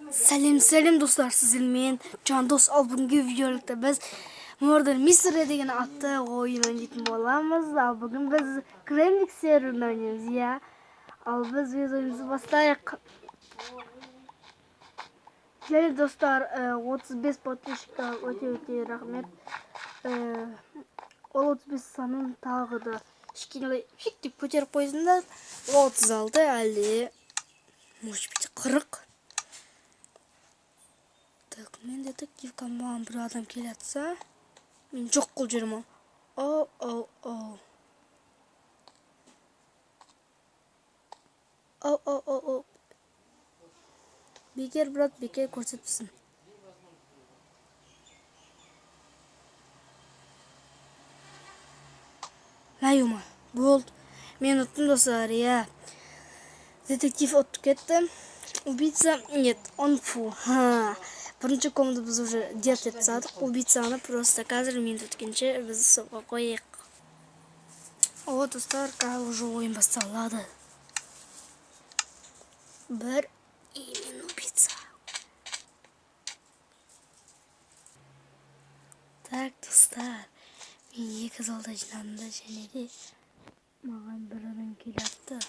Сәлем, сәлем, достар, сіздермен Жандос. Ал бүгінгі видеороликте біз Murder Mystery деген атты ойын ойнайтын боламыз. Ал бүгін біз Кремник серверін ойнаймыз, иә. Ал біз өз ойынымызды бастайық. Және, достар, 35 подписчикқа өте өте рахмет. Ол 35 санын тағы да кішкене фик деп көтеріп қойсыңдар. 36, әлде может быть 40. Так, мен детективка, маған бір адам келе жатса, мен жоқ қылып жіберемін. Оу, оу, оу. Оу, оу, оу, оу. Бекер, брат, бекер көрсетіпсің. Мәйума, болды. Мен ұттым, достар, иә. Детектив ұтып кетті. Убийца, нет, он фу. Ха. Бірінші комнатаны біз уже дерт етіп тастадық. Убийцаны просто қазір минут өткенше біз соға қояйық. О, достар, қазір уже ойын басталады. Бір, и мен убийца. Так, достар, мен екі залда жинадым да, және де маған бір адам келе жатты.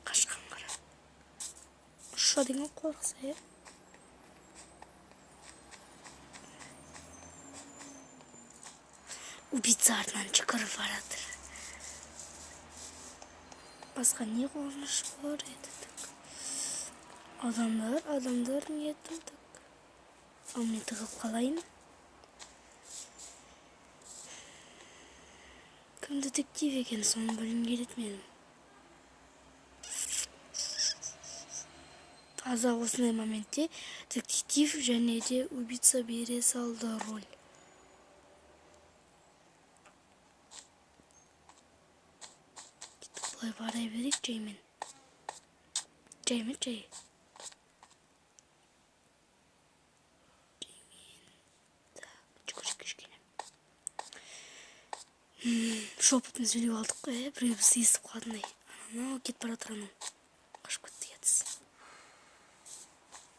Қашқан қара. Ұша деген қорықса, иә. Убийца артынан жүгіріп баратыр. Басқа не қорқыныш болар еді? Так. Адамдар, адамдар нетім, так. Ал мен тығылып қалайын. Кім детектив екен, соны білгім келеді менің. Таза осындай моментте детектив және де убийца бере салды роль. Былай бара берейік жаймен. Жаймен, жай. Жаймен. Так, жүгірейік кішкене. Шепотпен сөйлеп алдық қой, біреу бізді естіп қалатындай. Анау кетіп бара жатыр анау. Қашып кетті, ұятсыз.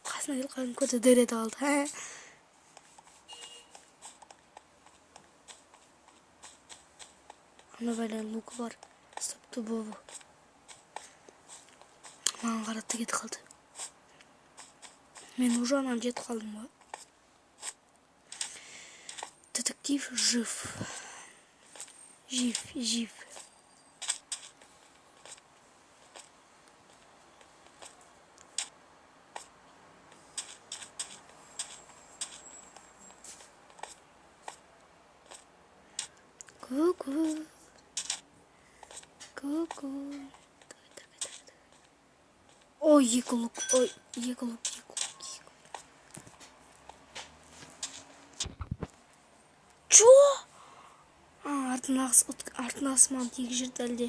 Қасына келіп қалдым, көзі дір ете қалды. Ә? Ана бәле лук бар. Стоп, дубовый. Маған қаратты, кетіп қалды. Мен уже ананы жетіп қалдым ғой. Детектив жив. Жив, жив. Ку-ку. Ку-ку. Давай, давай, давай, давай. Ой, екі лук, ой, екі лук, екі лук, екі лук. Чё? А, артын ағысы маған тигізіп жіберді әлде.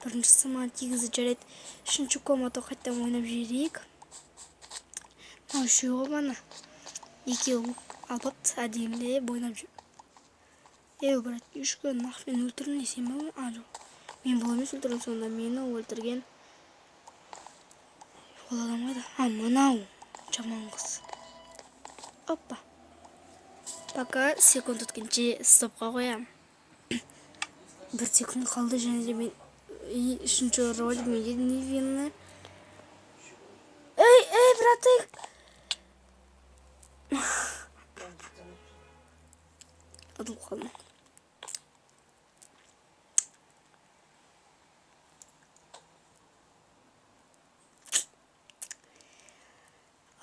Біріншісі маған тигізді, жарайды. Үшінші комната қайтадан ойнап жіберейік. Мынау үшеу ғой мана. Екеуі лук алып алыпты, әдемілеп ойнап жүр. Ей, брат, үшке нақ мен өлтірдім десем бе? А, жоқ. Мен бұл емес өлтірген, сонда мені өлтірген ол адам қайда? А, мынау жаман қыз. Опа. Пока секунд өткенше стопқа қоямын. Бір секунд қалды, және де мен үшінші роль менде невинный. Ей, ей, братик! Ұтылып қалдым.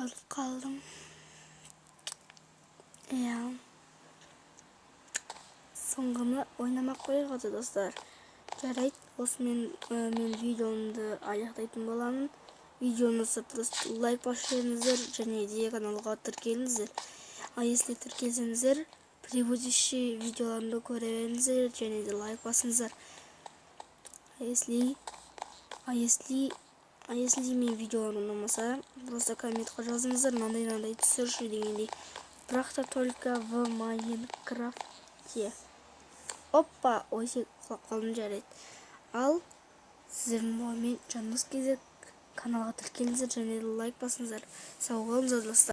Ұтылып қалдым. Иә. Соңғыны ойнамақ қояйық ата, достар. Жарайды, осымен мен видеомды аяқтайтын боламын. Видеоны просто лайк басып жіберіңіздер және де каналға тіркеліңіздер. А если тіркелсеңіздер, предыдущий видеоларымды көре беріңіздер және де лайк басыңыздар. А если менің видеоларым ұнамаса, просто комментқа жазыңыздар, мынандай мынандай түсірші дегендей. Бірақ та только в Майнкрафте. Опа, ой, құлап қалдым, жарайды. Ал сіздердің мен Жандос Кезек. Каналға тіркеліңіздер және лайк басыңыздар. Сау болыңыздар, достар.